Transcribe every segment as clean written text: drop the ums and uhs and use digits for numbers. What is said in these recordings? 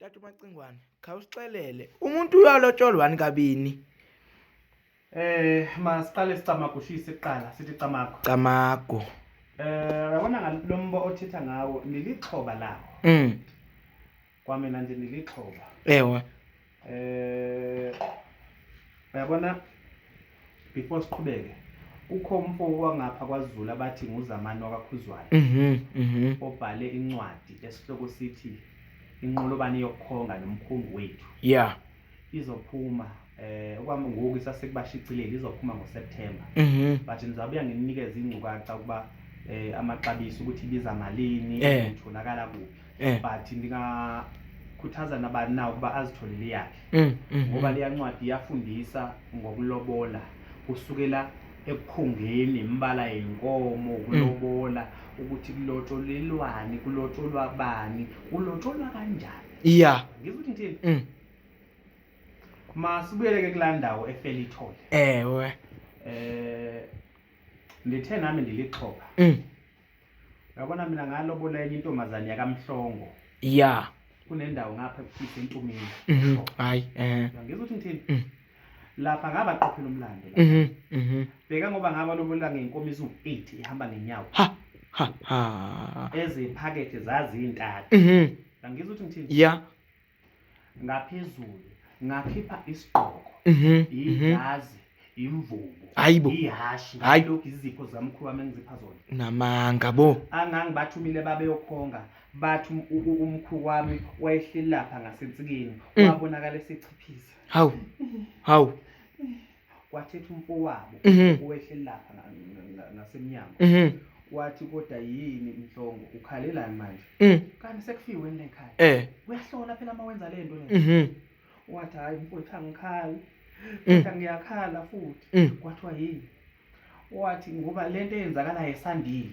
Tata uMacingwane, khawusixelele umuntu uyalotsholwani kabini? Masiqale sicamagushise kuqala, sithi camagu. Camagu. Uyabona ngalombo othetha ngawo, nilixhoba lawo. Kwamina nje nilixhoba. Ewe. Uyabona, before siqhubeke, kukho umfo wangapha kwaZulu abathi nguZamani wakaKhuzwayo. Obhale incwadi esihloko sithi Inqolobane yokukhonga nomkhongi wethu. Izophuma okwami ngoku isasekubashicileli, izophuma ngoSeptember. But ngizabuya nginikeze ingcukaca ukuba amaxabiso ukuthi ibiza malini, itholakala kuphi. But ndingakhuthaza nabani na ukuba azitholele yakhe. Ngoba leya ncwadi iyafundisa ngokulobola kusukela ekukhongeni imbala yenkomo, ukulobola ukuthi kulotsholelwani, kulotsholwa bani, kulotsholwa kanjani. Ngizwa ukuthi ngithini? Masibuyele ke kulaa ndawo eFelithole. Ewe. Ndithe nami ndilixhoba. Uyabona mina ngalobola enye intombazane yakaMhlongo. Kunendawo ngapha ekufisa entumini. Hayi, eh. Ngizwa ukuthi ngithini? Lapha ngabaqophela umlando lapha. Bheka ngoba ngabalobola ngenkomo eziwu-8 ihamba ngenyawo. Ha, ha, ha. Eziphakethe zazintathu. Ngizwa ukuthi ngithini? Ngaphezulu ngakhipha isigqoko. Ijazi, imvubu, ihashi, ngalokhu izipho zamkhulu wami engizipha zona. Namanga bo. Angangibathumile babeyokhonga, bathi umkhulu wami wayehleli lapha ngasensikeni, wabonakala esechiphiza. Hawu. Hawu. Kwathetha umfowabo owehleli lapha ngasemnyango. Wathi kodwa yini Mhlongo ukhalelani manje? Kanti sekufiwe yini ekhaya? Uyahlola phela uma wenza lento le. Wathi hayi mfowethu angikhali. Kodwa ngiyakhala futhi. Kwathiwa yini? Wathi ngoba lento eyenzakalayo esandile.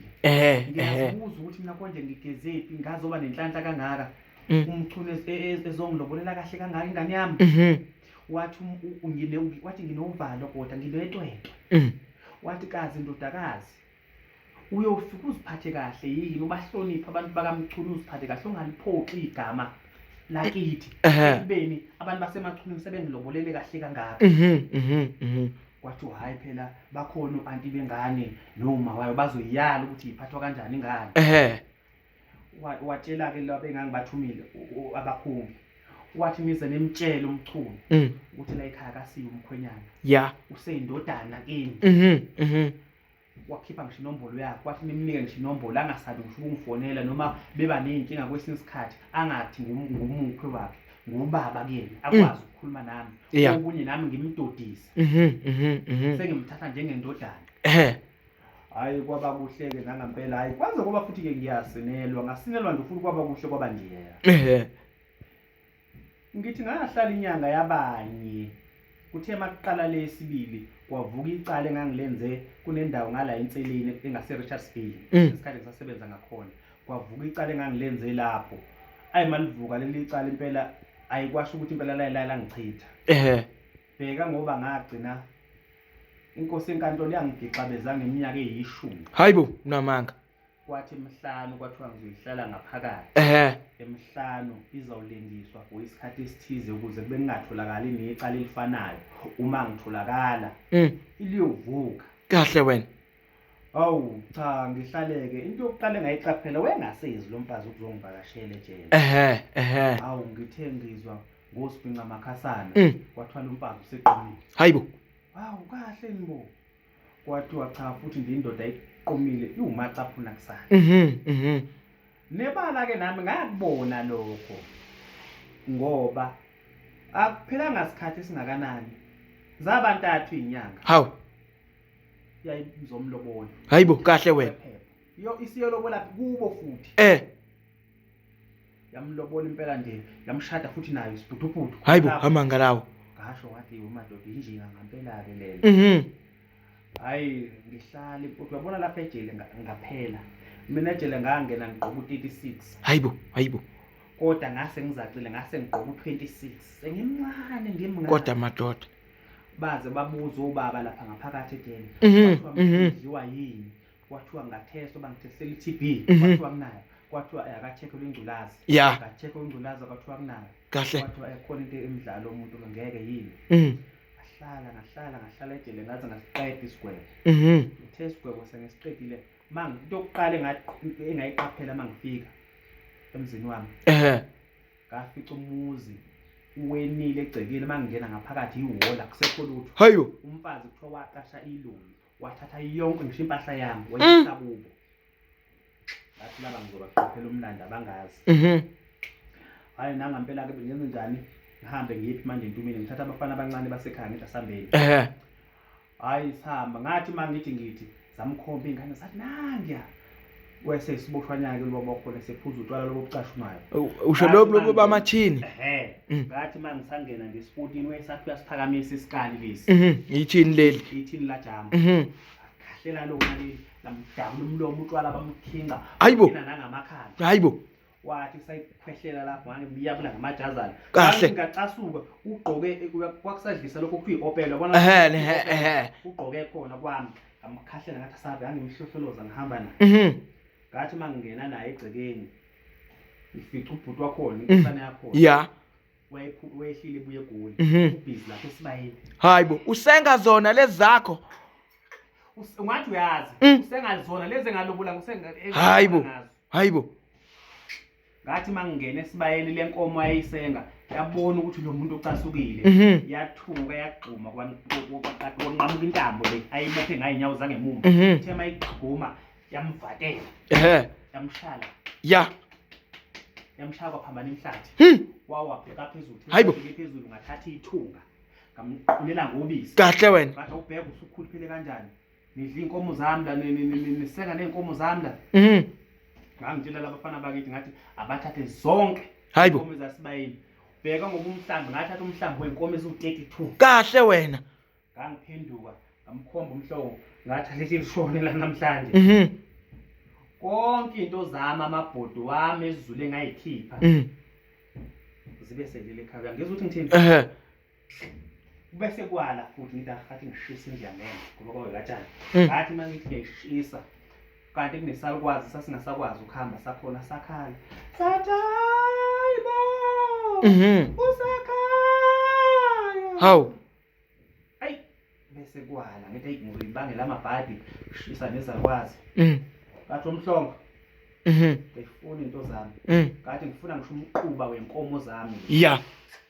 Ngiyazibuza ukuthi mina konje ngigezephi ngazoba nenhlanhla kangaka. Umchunu ezongilobolela kahle kangaka ingane yami. Wathi wathi nginovalo kodwa nginetwetwe. Wathi kazi ndodakazi uyofika uziphathe kahle yini, ubahloniphe abantu bakaMchunu, uziphathe kahle, ungaliphoxi igama lakithi. Ekubeni abantu baseMachunwini sebengilobolele kahle kangaka. Kwathiwa hayi phela bakhona o-anti bengane noma wayo bazoyiyala ukuthi iphathwa kanjani ingane. Watshela-ke laba engangibathumile abakhongi. Wathi nize nimtshele uMchunu ukuthi la ekhaya akasiyo umkhwenyana. Useyindodana kimi. Wakhipha ngisho inombolo yakhe, wathi nimnike ngisho inombolo, angasabi ngisho ukungifonela noma beba ney'nkinga kwesinye isikhathi, angathi ngumukhwe wakhe, ngubaba kuyena, akwazi ukukhuluma nami. Okunye nami ngimdodise. Sengimthatha njengendodana. Hayi kwaba kuhle-ke nangampela, hayi kwaze kwaba futhi-ke ngiyasinelwa, ngasinelwa nje futhi kwaba kuhle kwaba njeya. Ngithi ngahlala inyanga yabanye, kuthe makuqala lesibili kwavuka icala engangilenze kunendawo ngala enseleni engase Richards Bay, ngesikhathi ngisasebenza ngakhona. Kwavuka icala engangilenze lapho. Ayi malivuka leli icala impela ayikwasho ukuthi impela la langichitha. Bheka ngoba ngagcina inkosi enkantolo yangigixabeza ngeminyaka eyishumi. Hayibo, unamanga. Kwathi emihlanu kwathiwa ngizoyihlala ngaphakathi. Emihlanu izawulengiswa for isikhathi esithize ukuze kube kungatholakali necala elifanayo. Uma ngitholakala, iliyovuka. Kahle wena. Awu cha, ngihlaleke. Into yokuqala engayiqaphela, wayengasezi lo mfazi ukuzongivakashela ejele. Awu ngithe ngizwa ngosibhinca makhasana, kwathiwa lo mfazi useqomile. Hayibo. Hawu kahle nibo. Kwathiwa cha futhi nje indoda iqomile iwumacaphuna kusana. Nebala ke nami ngakubona lokho ngoba akuphelanga isikhathi esingakanani zabantathu inyanga. Hawu. Yayizomlobola. Hayibo kahle wena. Yo isiyolobola kubo futhi. Yamlobola impela nje, yamshada futhi nayo isiphuthuphuthu. Hayibo, amanga lawo. Ngasho ngathi umadoda injinga ngampela ke lena. Hayi ngihlale futhi uyabona lapha ejele ngaphela. Mina ejele ngangena ngigqoka u36. Hayibo, hayibo. Kodwa ngase ngizacile ngase ngigqoka u26. Sengimncane ngimngaka. Kodwa madoda. Baze babuza ubaba lapha ngaphakathi ejele. Kwathiwa ngidliwa yini? Kwathiwa ngathestwa bangithestela i-TB. Kwathiwa nginayo. Kwathiwa akachekelwe ingculazi. Ya. Ngachekelwa ingculazi, kwathiwa kunayo. Kahle. Kwathiwa khona into emidlalo umuntu ngeke yini. Ngahlala ngahlala ngahlala ejele ngaze ngasiqeda isigwebo. Ngithe isigwebo sengisiqedile, into yokuqala engayiqaphela uma ngifika emzini wami. Ngafica umuzi uwenile egcekeni, uma ngingena ngaphakathi ihhola kusekho lutho. Hayibo. Umfazi kuthiwa waqasha iloli, wathatha yonke ngisho impahla yami wayisa kubo. Ngathi laba ngizobaqophela umlando abangazi. Hayi nangampela ke ngenze njani? Ngihambe ngiphi manje entumini, ngithatha abafana abancane basekhaya ngithi asambeni. Hayi sihamba, ngathi mangithi ngithi zamkhomba ingane sathi nangiya. Wese isiboshwanyana ke lobo khona sephuza utshwala lobo bucashumayo. Usho lobo bamathini. Ngathi mangisangena nje esipotini wesathi uyasiphakamisa isikali lesi. Ithini leli? Ithini la jama. Khahlela lona leli lamdabula umlomo utshwala bamkhinqa. Hayibo. Nangamakhala. Hayibo. Wathi sayikhwehlela lapho ngangimyabula ngamajazana. Kahle. Ngacasuka ugqoke kwakusadlisa lokho kuthiwa iopela yabona. Ugqoke khona kwami. Ngamkhahlela ngathi asabe ngangimhlohloloza ngihamba naye. Ngathi mangingena naye egcekeni ngifica ubhuti wakhona inkosana yakhona. Yeah. Wayehlile ebuye eGoli. Ubhizi lapho esibayeni. Hayibo, usenga zona lezi zakho. Ungathi uyazi, usenga zona lezi engalobula usenga. Hayibo. Hayibo. Ngathi mangingena esibayeni lenkomo ayisenga yabona ukuthi lo muntu ucasukile. Yathuka yagxuma kwanqamuka intambo le ayibophe ngayinyawo zangemumva. Ithe mayigxuma yamvatela. Yamshala. Ya. Yamshaya kwaphambana imhlathi. Wawabheka phezulu. Hayibo. Phezulu ngathatha ithunga. Ngamqulela ngobisi. Kahle wena. Ngathi ubheka usukhuluphele kanjani? Nidla inkomo zami la nisenga nezinkomo zami la. Ngangitshela labafana bakithi ngathi abathathe zonke inkomo zasibayeni. Bheka ngoba umhlambi ngathatha umhlambi wenkomo eziwu32. Kahle wena. Ngangiphenduka ngamkhomba umhlongo ngathi lithi lishone la namhlanje. Konke into zami amabhodo wami ezulu engayikhipha. Zibe selile ekhaya. Ngizwe ukuthi ngithini? Bese kwala futhi ngithi ahathi ngishisa indlu yami ngoba kwakuyatshani. Ngathi mangithi ngiyishisa kanti kunesalukwazi sasingasakwazi ukuhamba sakhona sakhala. Sathi hayibo. Usekhaya. Hawu. Ayi bese kwala ngithi ngiyibangela amabhadi shisa nezalukwazi. Ngathi umhlongo. Ngifuna into zami. Ngathi ngifuna ngisho umquba wenkomo zami. Yeah.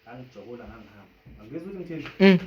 Ngangijokola ngangihamba. Angizwe ukuthi ngithini.